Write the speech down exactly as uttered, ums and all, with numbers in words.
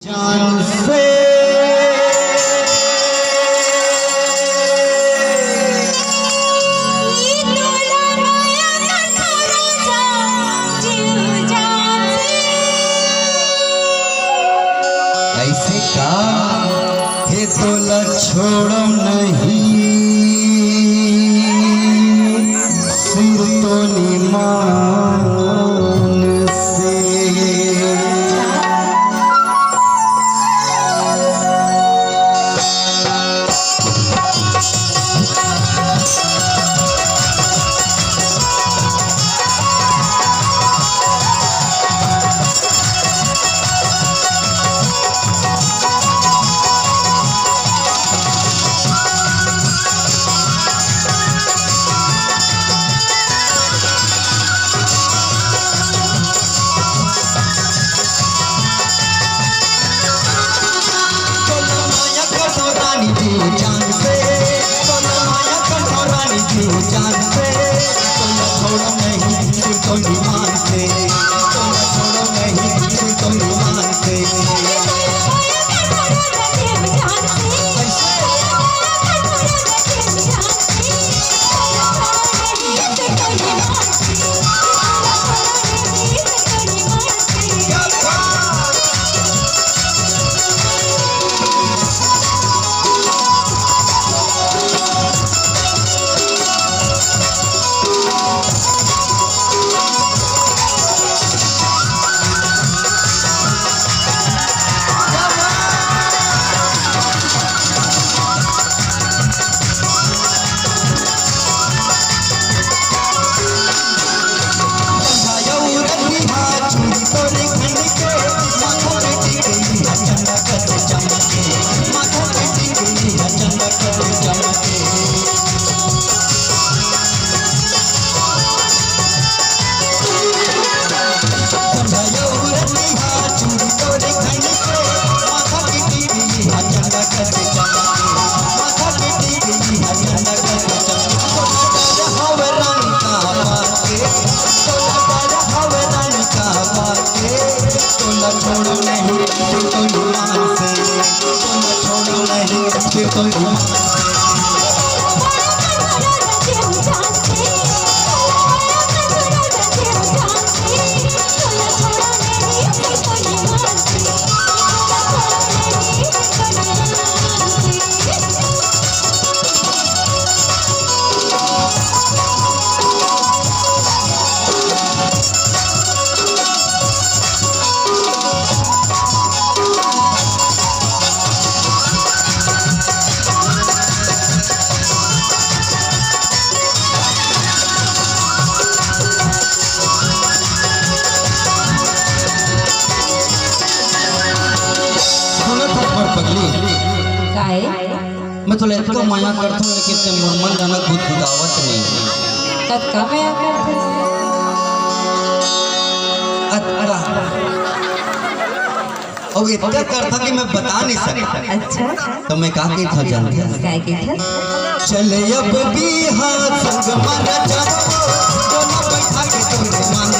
जान से। ऐसे का हे तोला छोड़ो नहीं, सिर तो निमान से। सुनत हस मोर पगली? काय? मैं तोला इतना माया करथों, लेकिन ते मोर मन ला ना गुदगुदावत नहीं। कतका माया करथस? अतका। अउ इतना करथों कि मैं बता नहीं सकता। अच्छा। तो मैं का कहथों जानथस? काय कहथस? चले अब बिहार संग मना जाबो, दोनों बैठा के तोरे मांग